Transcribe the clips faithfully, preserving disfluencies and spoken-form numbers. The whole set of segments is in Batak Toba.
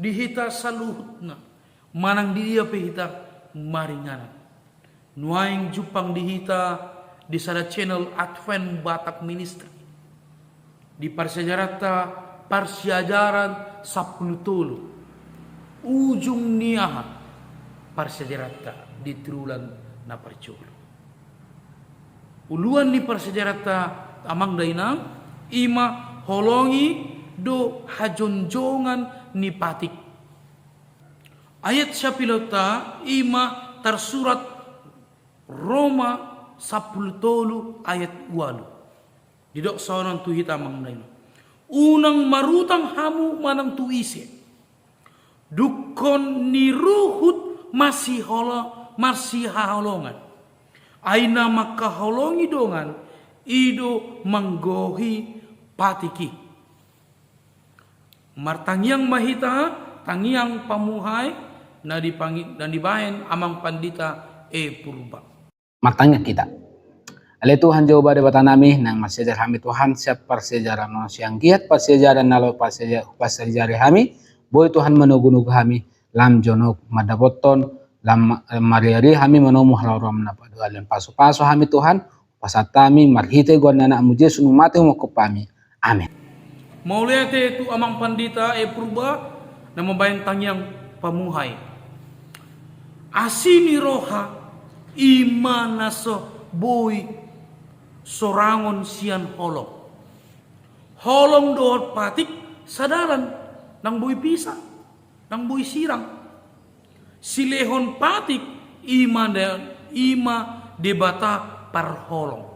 di hita saluhutna, manang di dia pe hita maringanan. Nuaeng jumpang di hita di sada channel Advent Batak Ministry. Di parsiajaranta, parsiajaran sampulu tolu. Ujung ni aha? Parsiajaranta di triwulan na parjolo. Uluan ni parsiajaranta, amang dainang, i ma holongi do hajonjongan ni patik. Ayat siapilonta i ma tarsurat Roma sampulu tolu ayat ualu. Didok songon on tu hita, amang dainang: Unang marutang hamu manang tu ise, dungkon ni ruhut marsiholo-, marsihaholongan. Ai na mangkaholongi dongan, i do manggohi patik i. Martangiang ma hita, tangiang pamuhai, na dipangi-, na dibaen amang pandita E Purba. Martangiang hita. Ale Tuhan Jahowa Debata nami, naeng marsiajar hami Tuhan, sian parsiajaran on, sian giat parsiajaran na laho parsiaja-, parsiajari hami, boi Tuhan manogunogu hami, lam jonok mandapothon, lam ma-, mariari hami manomu halaoram na paduahon. Pasupasu hami Tuhan, pasahat hami marhite goar ni Anakmu Jesus, na mate humongkop hami. Amen. Mauliate tu amang pandita E Purba, na mambaen tangiang pamuhai. Asi ni roha i ma na so boi sorangon sian holong. Holong dohot patik sadalan, ndang boi pisah, ndang boi sirang. Silehon patik i ma da-, i ma Debata parholong.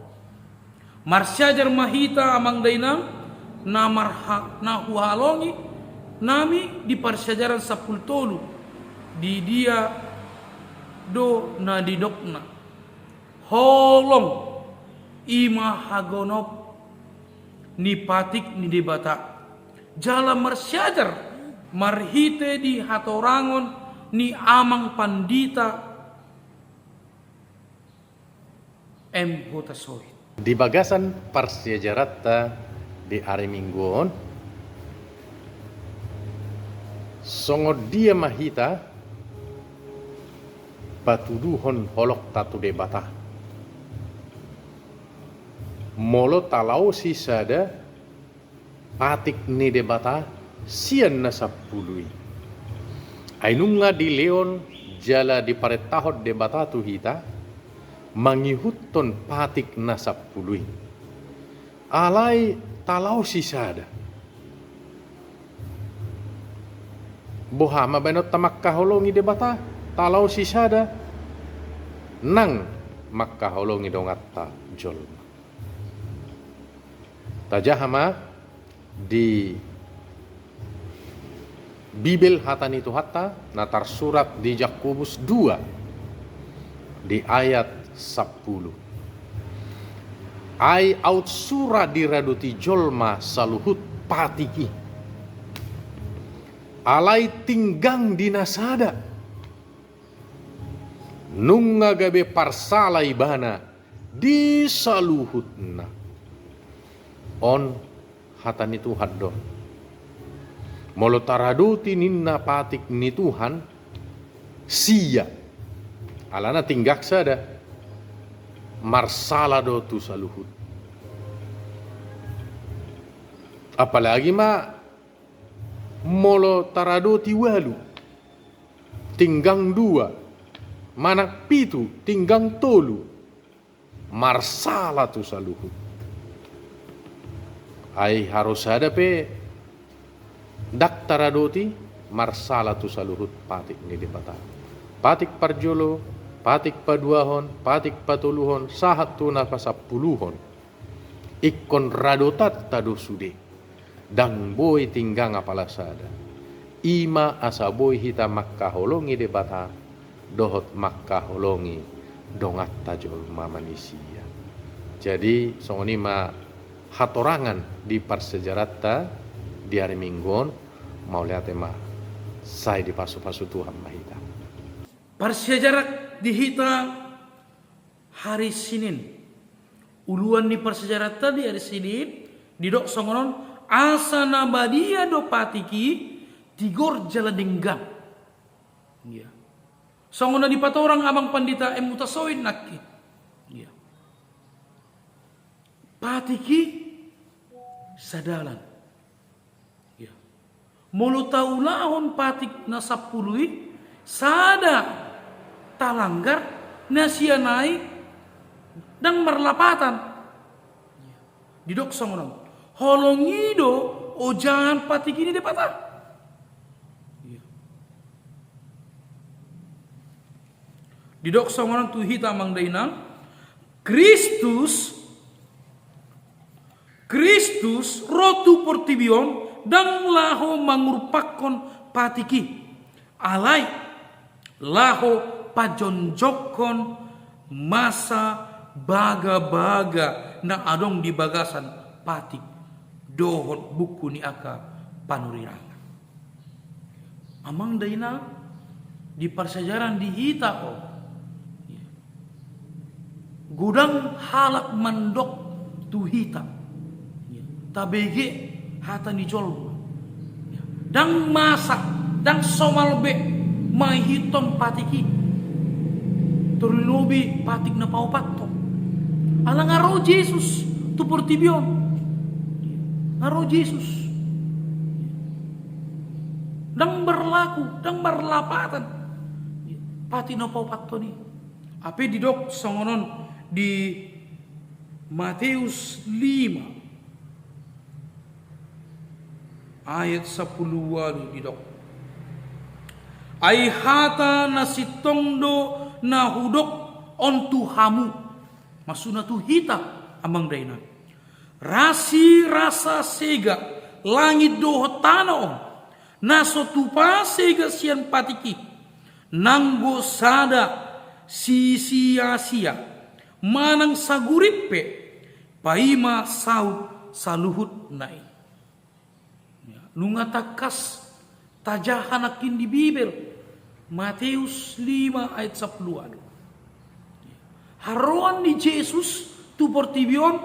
Marsiajar ma hita, amang dainang, na marha-, na huhalongi nami di parsiajaran sampulu tolu, di dia do na didokna. Holong i ma hagonop ni patik ni Debata. Jala marsiajar marhite di hatorangon ni amang pandita M Hutasoit. Di bagasan parsiajaranta di ari Minggu on, songon dia ma hita patuduhon holongta tu Debata? Molo talaosi sada patik ni Debata sian na sampulu i. Ai nunga dilehon jala diparentahon Debata tu hita mangihuthon patik na sampulu i. Alai talaosi sada. Boha ma baenonta mangkaholongi Debata? Talaosi sada, nang mangkaholongi donganta jolma. Tajaha ma di Bibel hata ni Tuhanta na tarsurat di Jakobus dua di ayat sampulu. Ai aut sura diradoti jolma saluhut patik i, alai tinggang di na sada, nunga gabe parsala ibana di saluhutna. On hata ni Tuhan do. Molo taradoti ninna patik ni Tuhan, sia, alana tinggang sada, marsala do tu saluhut. Apalagi ma molo taradoti ualu, tinggang dua, manang pitu, tinggang tolu, marsala tu saluhut. Ai harus sada pe ndang taradoti, marsala tu saluhut patik ni Debata. Patik parjolo, patik paduahon, patik patoluhon, sahat tu na pasampuluhon. Ingkon radotanta do sude. Ndang boi tinggang apala sada. I ma asa boi hita mangkaholongi Debata dohot mangkaholongi donganta jolma manisia. Jadi songon i ma hatorangan di parsiajaranta di ari Minggu on. Mauliate ma, sai dipasupasu Tuhan ma hita. Parsiajaran di hita hari Senin. Uluan ni parsiajaranta di hari Senin, didok songon on: Asa na badia do patik i, Tigor jala denggan. Songon na dipatorang amang pandita M. Hutasoit nangkin, patik i sadalan. Molo taulahon patik na sampulu i, sada talanggar, na sian i ndang marlapatan. Didok songon on, holong i do ojahan patik i ni Debata. Didok songon on tu hita amang dainang, Kristus, Kristus ro tu portibi on ndang laho mangurumpakkon patik i. Alai laho pajonjokkon masa bagabaga na adong di bagasan patik dohot bungku ni angka panurirangan. Amang dainang, di parsiajaran di hita on, godang halak mandok tu hita, tabege hata ni jolma. Ndang masa, ndang somal be maihuthon patik i. Tarlumobi patik na paopathon. Ala nga ro Jesus tu portibi on. Nga ro Jesus. Ndang berlaku, ndang marlapatan patik na paopathon i. Hape didok songon on di Mateus lima ayat sampulu ualu, didok, ai hata na sintong do na hudok on tu hamu. Maksudna tu hita amang dainang. Rasirasa sega langit dohot tano on, na so tupa sega sian patik i, nanggo sada sisiasia manang sagurit pe paima saut saluhutna i. Nunga tangkas tajaha nangkin di Bibel, Mateus lima ayat sampulu ualu. Haroan ni Jesus tu portibi on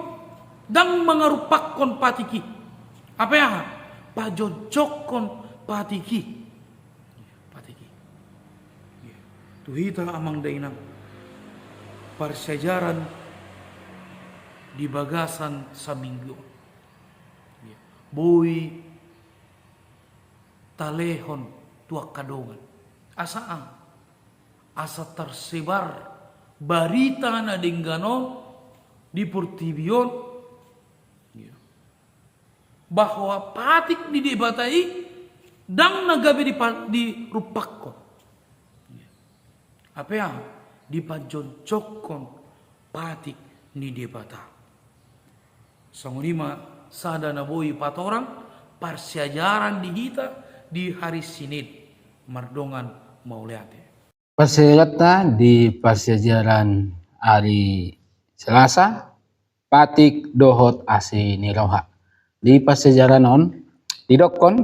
ndang mangarumpakkon patik i. Hape aha? Pajonjokkon patik i. Patik i. Tu hita amang dainang, parsiajaran di bagasan saminggu on boi talehon tu angka dongan. Asa aha? Asa tarsebar barita na denggan on di portibi on, bahwa patik ni Debata i ndang na gabe dipa-, dirumpakkon. Hape aha? Dipajonjokkon patik ni Debata. Songon i ma sada na boi patorang parsiajaran di hita di hari Senin mardongan mauliate. Parsiajaranta di parsiajaran ari Selasa, patik dohot asi ni roha. Di parsiajaran on didokkon,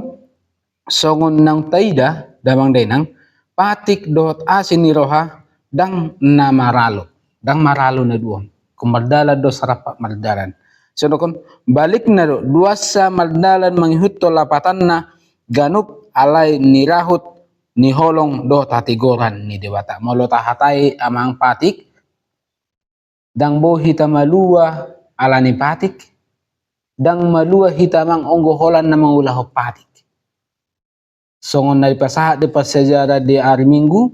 songon naung taida damang dainang, patik dohot asi ni roha ndang na maralo, ndang maralo na dua on. Ingkon mardalan do, sarampak mardalan. Songon balikna do, duansa mardalan mangihuthon lapatanna ganup alai nirahut ni holong dohot hatigoran ni Debata. Molo tahatai amang patik, ndang boi hita malua ala ni patik, ndang malua hita amang anggo holan na mangulahon patik. Songon na dipasahat di parsiajaran di ari Minggu,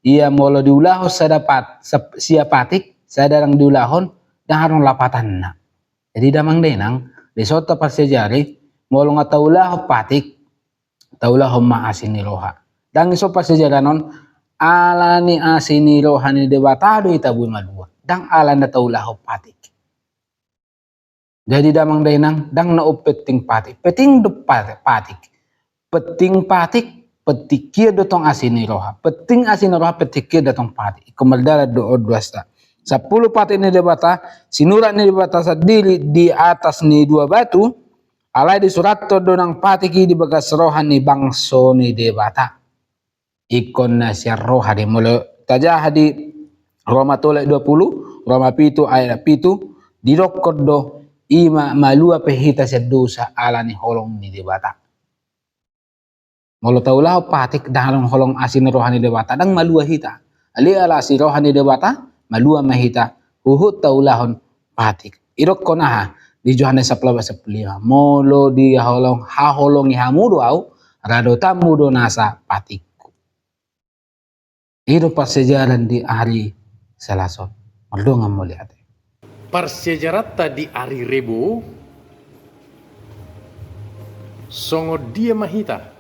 ia molo diulahon sada pat-, sap-, sia patik, sada ndang diulahon, ndang adong lapatanna. Jadi damang dainang, di songon parsiajaran, molo nga taulahon patik, taulahon ma asi ni roha. Ndang i songon parsiajaran on, ala ni asi ni roha ni Debata do hita boi malua. Ndang ala na taulahon patik. Jadi damang dainang, ndang na umpenting patik. Penting do pa-, patik. Penting patik, penting hian do tong asi ni roha. Penting asi ni roha, penting hian do tong patik. Ingkon mardalan do on duansa. Sampulu patik ni Debata, sinurat ni Debata sandiri di atas ni dua batu, alai disurathon do nang patik i di bagas roha ni bangso ni Debata. Ingkon na sian roha do i. Molo tajaha di Roma tolu ayat dua pulu, Roma pitu ayat pitu, didokkon do, i ma malua pe hita sian dosa ala ni holong ni Debata. Molo taulahon patik ndang holong asi ni roha ni Debata, ndang malua hita. Alai ala asi roha ni Debata, malua ma hita huhut taulahon patik. Idokkon aha? Di Johannes sampulu opat sampulu lima. Molo dihaholong, haholongi hamu do ahu, radotanmu do nasa patikku. I do parsiajaran di ari Salasa on. Mardongan mauliate. Parsiajaranta di ari Rebo, songon dia ma hita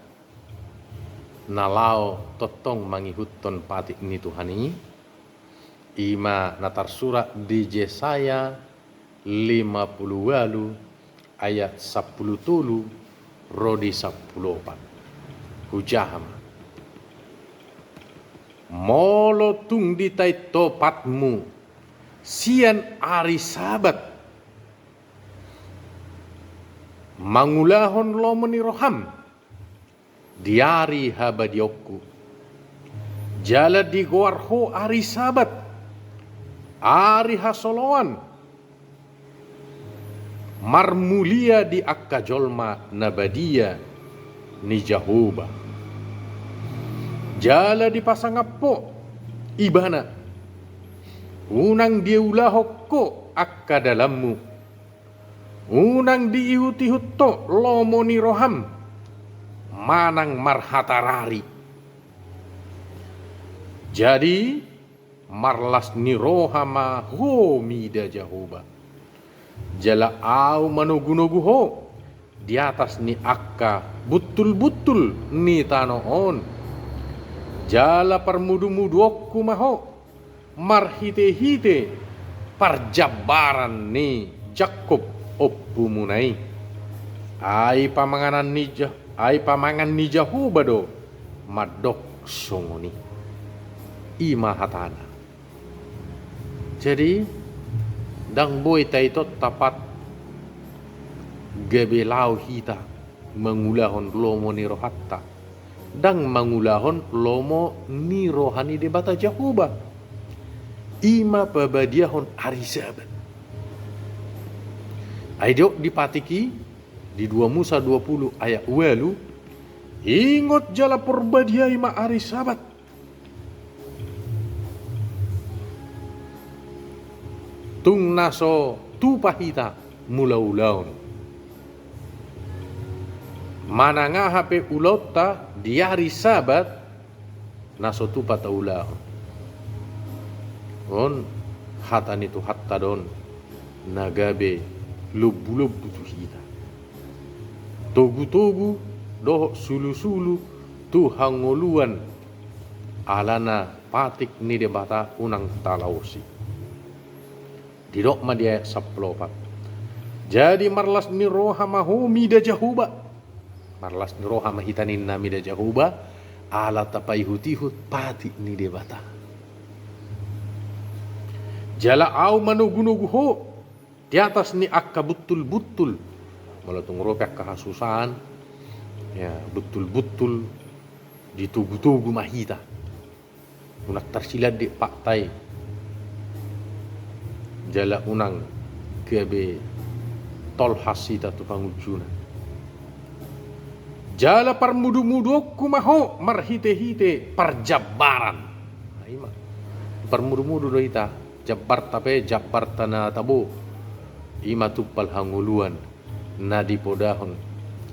na laho tongtong mangihuthon patik ni Tuhan i? I ma na tarsurat di Jesaya lima pulu ualu ayat sampulu tolu ro di sampulu opat. Hujaha ma. Molo tung ditaintopatmu sian ari Sabat mangulahon lomo ni roham di ari habadiaonku, jala digoar ho ari Sabat ari hasoloan, marmulia di angka jolma na badia ni Jahowa. Jala dipasangap ho ibana, unang diulahon ho angka dalanmu, unang diihutihut ho lomo ni roham manang marhatarari. Jadi marlas ni roha ma ho mida Jahowa. Jala ahu manogunogu ho di atas ni angka buntulbuntul ni tano on. Jala parmudumuduonku ma ho marhitehite parjambaran ni Jakkob ompumuna i. Ai pamanganan ni Ja-, ai pamangan ni Jahowa do mandok songon i. I ma hatana. Jadi ndang boi taingot tapat gabe laho hita mangulahon lomo ni rohanta, ndang mangulahon lomo ni roha ni Debata Jahowa. I ma pabadiahon ari Sabat. Ai didok di patik i, di dua Musa dua pulu ayat ualu, ingot jala porbadiai ma ari Sabat. Tung na so tupa hita mangula ulaon. Manang aha pe ulaonta di ari Sabat, na so tupa taulahon. On hata ni Tuhanta do on na gabe lombulombu tu hita. Togutogu dohot sulusulu tu hangoluan, alana patik ni Debata unang talaosi. Didok ma di ayat sampulu opat. Jadi marlas ni roha ma ho mida Jahowa. Marlas ni roha ma hita ninna mida Jahowa, ala tapaihutihut patik ni Debata. Jala ahu manogunogu ho di atas ni angka buntulbuntul. Molo tung ro pe angka hasusaan, ya, buntulbuntul ditogutogu ma hita. Unang tarsilandik patta i. Jala unang gabe tolhas hita tu pangunjunan. Jala parmudumuduonku ma ho marhitehite parjambaran. Nah, i ma. Parmudumudu do hita. Jambarta pe jambarta na tabo. I ma tumpal hangoluan na dipodahon,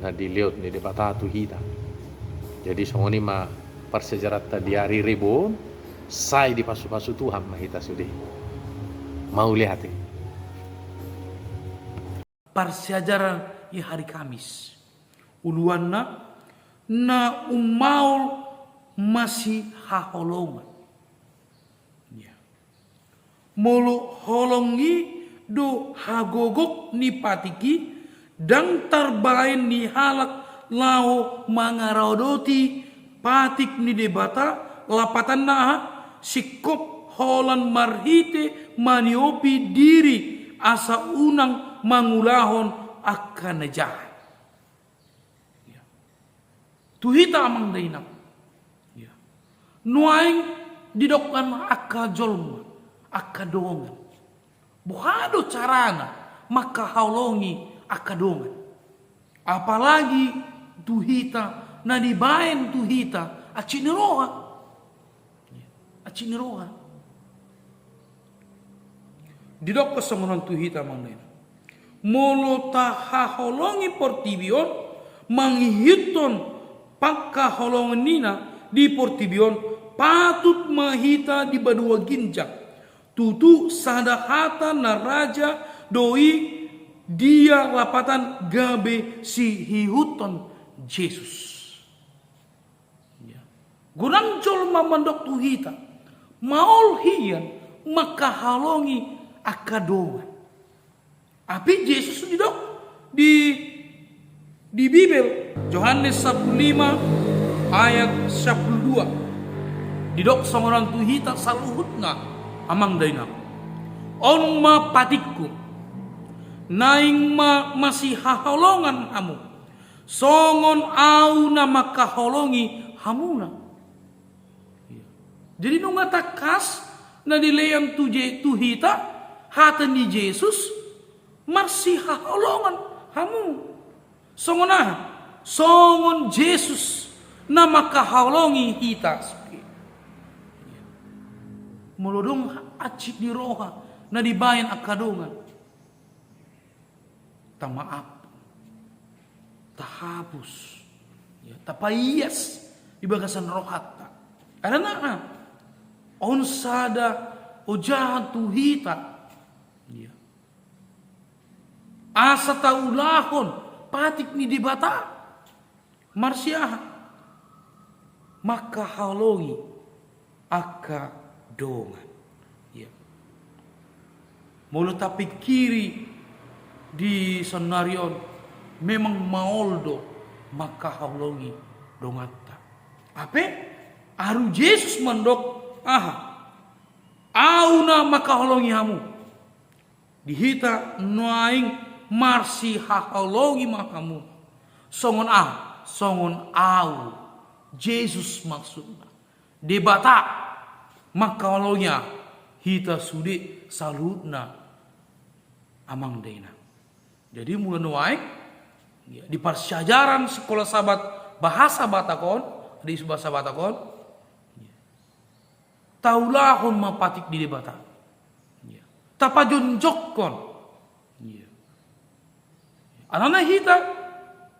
na dilehon ni Debata tu hita. Jadi songon i ma parsiajaranta di ari Rebo on, sai dipasupasu Tuhan ma hita sude. Mauliate. Parsiajaran di hari Kamis. Uluanna, na ummaol masihaholongan. Ya. Molo holong i do hagogok ni patik i, ndang tarbaen ni halak laho mangaradoti patik ni Debata, lapatanna aha? Singkop holan marhite maniopi diri asa unang mangulahon angka na jahat. Ya. Tu hita amang dainang. Ya. Nuaeng didok ma angka jolma, angka dongan. Boha do carana mangkaholongi angka dongan. Apalagi tu hita na dibaen tu hita hansit ni roha. Hansit ni roha. Didok songon on tu hita, Amang Dainang. Molo tahaholongi portibi on, mangihuthon pangkaholonganna di portibi on, patut ma hita dipadoa ginjang. Tutu sada hata na raja do i dia lapatan gabe siihuthon Jesus. Ya. Godang jolma mandok tu hita, maol hian mangkaholongi angka dongan. Tapi Jesus didok di, di Bibel, Johannes sampulu lima ayat sampulu dua. Didok songon on tu hita saluhutna, Amang Dainang. On ma patikku, naeng ma masihaholongan hamu, songon ahu na mangkaholongi hamuna. Jadi nunga tangkas na dilehon tu Je-, tu hita, hata ni Jesus, masihaholongan hamu. Songon aha? Songon Jesus na mangkaholongi hita. Molo adong hansit ni roha na dibaen angka dongan, tamaaf, tahapus, ya, tapaias di bagasan rohanta. Alana aha? On sada ojahan tu hita. Ya. Asa taulahon patik ni Debata. Marsiaha? Mangkaholongi angka dongan. Ya. Molo tapingkiri di saonari on, memang maol do mangkaholongi donganta. Hape ahu Jesus mandok aha? Ahu na mangkaholongi hamu. Di hita nuaeng marsihaholongi ma hamu. Songon aha? Songon ahu, Jesus maksudna. Debata mangkaholongi hita sude saluhutna, Amang Dainang. Jadi molo nuaeng, ya, di parsiajaran Sikola Sabat, bahasa Batak on, di bahasa Batak on, ya, taulahon ma patik ni Debata. Ya. Tapajonjokkon. Ya. Alana hita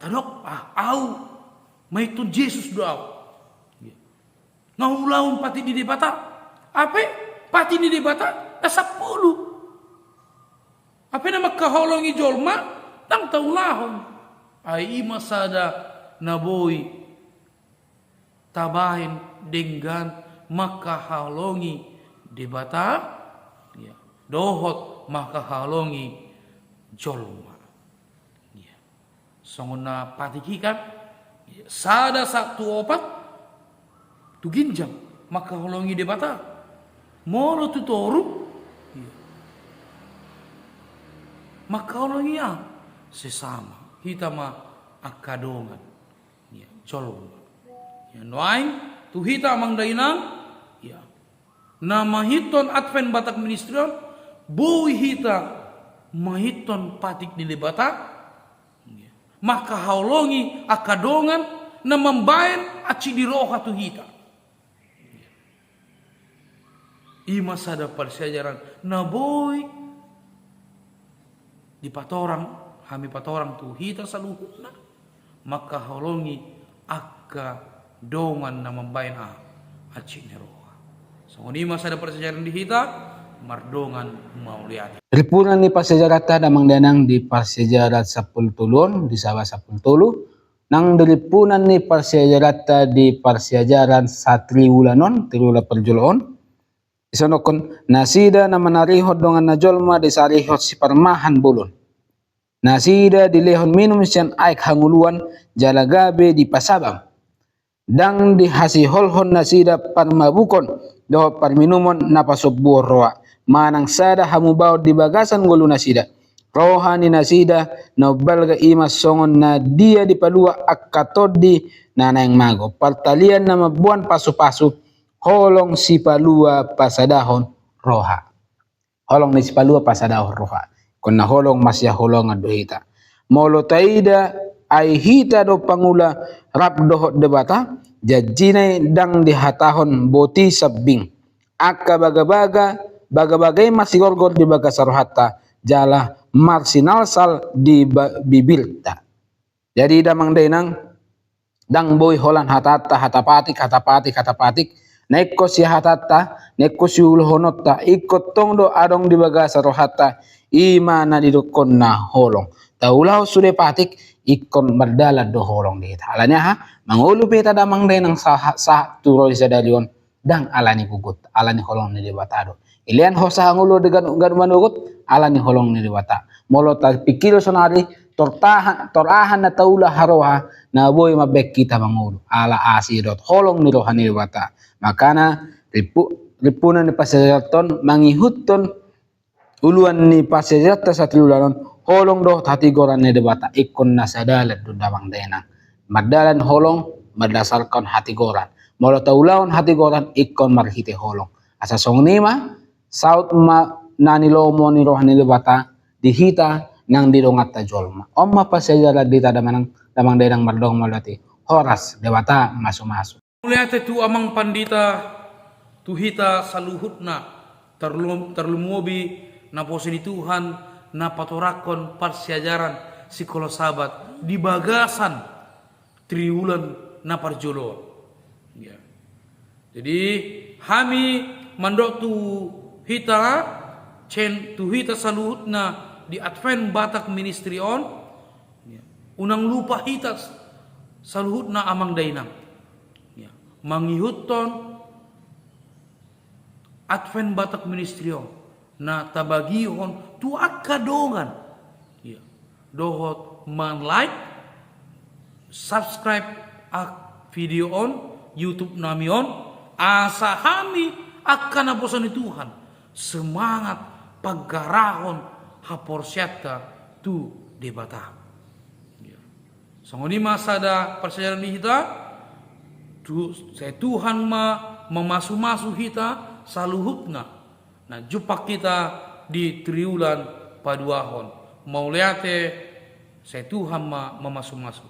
tadok, ah, ahu mangihuthon Jesus do ahu. Ya. Nga ulahon patik ni Debata. Hape patik ni Debata na sampulu. Hape na mangkaholongi jolma ndang taulahon. Ai i ma sada na boi tabaen denggan mangkaholongi Debata, ya, dohot mangkaholongi jolma. Ya. Songon na patik i kan, ya, sada sahat tu opat tu ginjang mangkaholongi Debata. Molo tu toru, ya, mangkaholongi aha? Sesama. Hita ma angka dongan. Ya, jolma. Ya, nuaeng tu hita, Amang Dainang, ya, na mangihuthon Advent Batak Ministry on, boi hita mangihuthon patik ni Debata, ya, mangkaholongi angka dongan na mambaen hansit ni roha tu hita. I ma sada parsiajaran na boi dipatorang, hami patorang tu hita saluhutna, mangkaholongi angka dongan na mambaen aha? Hansit ni roha. Songon i ma sada parsiajaran di hita, mardongan mauliate. Rimpunan ni parsiajaranta, Amang Dainang, di parsiajaran sampulu tolu on, di Sabat sampulu tolu, nang di rimpunan ni parsiajaranta di parsiajaran satriwulan on, triwulan parjolo on. Dison dohonon, nasida na manarihon donganna jolma disarihon siparmahan bolon. Nasida dilehon minum sian aek hangoluan jala gabe dipasabam. Ndang dihasiholhon nasida parmabukon dohot parminumon na pasombuon roha, manang sada hamubaon di bagasan ngolunasida. Roha ni nasida na umbalga i ma songon na dia dipalua angka tondi na naeng mago. Partalian na mamboan pasupasu, holong sipalua pasadahon roha. Holong ni sipalua pasadahon roha. Ingkon na holong masihaholongan do hita. Molo taida Ai hita do pangula rap dohot Debata, janjina i ndang dihatahon boti sambing. Angka bagabaga, bagabaga i ma sigorgor di bagasan rohanta, jala marsinalsal di ba-, bibirta. Jadi damang dainang, ndang boi holan hatanta, hata patik, hata patik, hata patik. Na ingkon sihatanta, na ingkon siulahononta, ingkon tong do adong di bagasan rohanta, i ma na nidokkonna holong. Taulahon sude patik, ingkon mardalan do holong di hita. Alani aha? Mangolu pe hita damang dainang sahat, sahat tu ro di sadari on, ndang alani gogot, alani holong ni Debata do. Ilean hosa hangoluan di ganup, ganup manogot, alani holong ni Debata. Molo tapingkiri sonari, tor tahan, tor aha na taula haroha, na boi mambahen hita mangolu. Ala asi dohot holong ni roha ni Debata. Makana, rimpu-, rimpuna ni parsiajaranta on, mangihuthon uluan ni parsiajaranta satriulaon, holong dohot hatigoran ni Debata, ingkon na sadalan do damang dainang. Mardalan holong, mardasarhon hatigoran. Molo taulahon hatigoran, ingkon marhite holong. Asa songon i ma, saut ma na nilomo ni roha ni Debata, di hita nang di donganta jolma. On ma parsiajaran di hita damang, damang dainang mardongan mauliate. Horas, Debata mamasu-masu. Mauliate tu amang pandita, tu hita saluhutna, tarlum-, tarlumobi naposo ni Tuhan, na patorangkon parsiajaran sikola Sabat di bagasan triwulan na parjolo on. Ya. Jadi, hami mandok tu hita, cen-, tu hita saluhutna di Advent Batak Ministry on, ya, unang lupa hita saluhutna amang dainang. Ya. Mangihuthon Advent Batak Ministry on, na tabagihon tu angka dongan. Ya. Dohot man-like, subscribe ak-, video on, YouTube nami on, asa hami angka naposo ni Tuhan, semangat panggarahon haporseaonta tu Debata. Ya. Songon i ma sada parsiajaran di hita, tu-, sai Tuhan ma mamasu-masu hita saluhutna. Na jumpang hita di triwulan paduahon. Mauliate, sai Tuhan ma mamasu-masu.